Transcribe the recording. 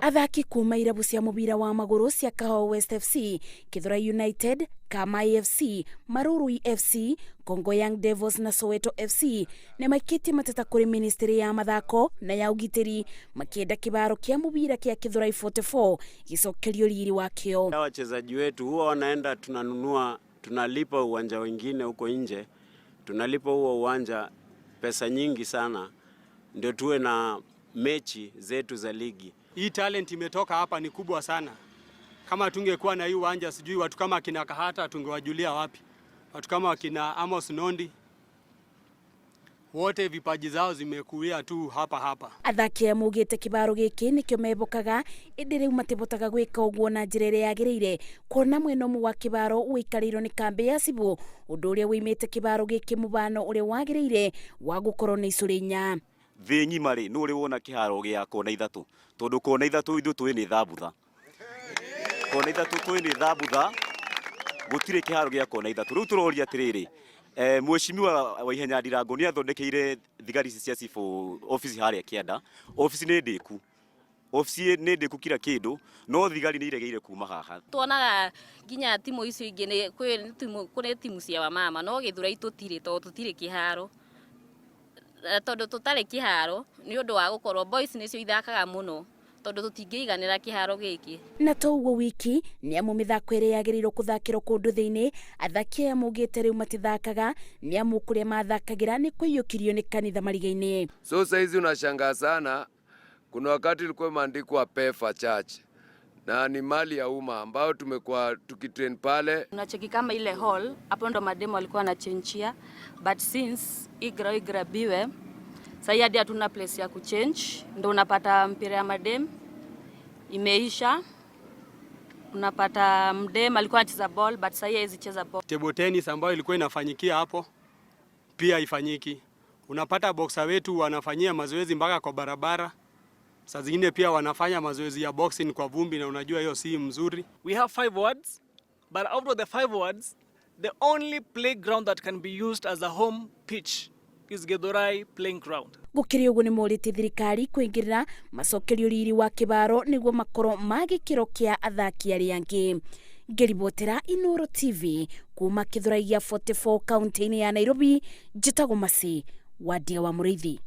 Athaki kuma irabu cia mubira wa maguru cia Kahawa West FC, Githurai United, Kamai FC, Marurui FC, Congo Young Devils na Soweto FC nĩ maikĩtie mateta kũrĩ ministry ya mathako na ya ũgitĩri makĩenda kĩbaro kĩa mũbira kĩa Githurai 44 gĩcokerio riri wakĩo. Wachezaji wetu huwa wanaenda, tunanunua, tunalipa uwanja wengine huko nje, tunalipa huo uwanja pesa nyingi sana, ndio tuwe na mechi zetu za ligi. Hii talent imetoka hapa ni kubwa sana. Kama tungekuwa na hii uwanja, sijui watu kama akina Kahata tungewajulia wapi? Watu kama akina Amos Nondi wote vipaji zao zimekuia tu hapa hapa. Athaki aya maugĩte kĩbaro gĩkĩ nĩkĩo mebokaga, ĩndĩ rĩu matibotaga gwĩka ũguo na njĩra ĩrĩa yagĩrĩire, kuona mwena ũmwe wa kĩbaro ũikarĩirwo nĩ kambĩ ya cibũ, ũndũ ũrĩa wĩimĩte kĩbaro gĩkĩ mũbano ũrĩa wagĩrĩire wa gũkorwo na icũrĩ inya. Thĩ ng'ima rĩ, nũ ũrĩ wona kĩharo gĩa kona ithatũ? Tondũ kona ithatũ ithuĩ tũĩ nĩ thambutha, kona ithatũ tũĩ nĩ thambutha, gũtirĩ kĩharo gĩa kona ithatũ. Rĩu tũroria atĩrĩrĩ, mheshimiwa Waihenya Ndirango nĩ athondekeire thigari ici cia cibũ obici harĩa kĩanda. Obici nĩ ndĩku, obici nĩ ndĩku kila kĩndũ, no thigari nĩ iregeire kuma haha. Tuonaga nginya timu icio ingĩ nĩ kwĩ timu, kũrĩ timu cia wamama, no Gĩthurai tũtirĩ, tondũ tũtirĩ kĩharo. Tondũ tũtarĩ kĩharo nĩ ũndũ wa gũkorwo boys nĩcio ithakaga mũno, tondũ tũtingĩiganĩra kĩharo gĩkĩ. Na to ũguo wiki, nĩ amu mĩthako ĩrĩa yagĩrĩirwo kũthakĩrwo kũndũ thĩinĩ, athaki aya maugĩte rĩu matithakaga, nĩ amu kũrĩa mathakagĩra nĩ kũiyũkirio nĩ kanitha mariga-inĩ. So saizi unashangaa sana, kuna wakati ilikuwa imeandikwa Pefa Church na ni mali ya umma ambayo tumekuwa tukitrain pale. Unacheki kama ile hall hapo ndo mademo walikuwa wanachenjia, but since hii ground igrabiwe sasa hadi hatuna place ya kuchange, ndo unapata mpira ya madem imeisha. Unapata mdem alikuwa anacheza ball but sasa hawezi cheza ball. Table tennis ambayo ilikuwa inafanyikia hapo pia ifanyiki. Unapata boxer wetu wanafanyia mazoezi mpaka kwa barabara. Saa zingine pia wanafanya mazoezi ya boxing kwa vumbi, na unajua hiyo si mzuri. We have 5 wards, but out of the 5 wards, the only playground that can be used as a home pitch is Githurai playing ground. Gũkĩrĩ ũguo nĩ morĩtie thirikari kũingĩrĩra macokerio riri wa kĩbaro nĩguo makorwo ma gĩkĩro kĩa athaki arĩa angĩ. Ngĩribotera Inooro TV kuma Githurai gĩa 44 kaunti-inĩ ya Nairobi, njĩtagwo Mercy Wandia wa Mũrĩithi.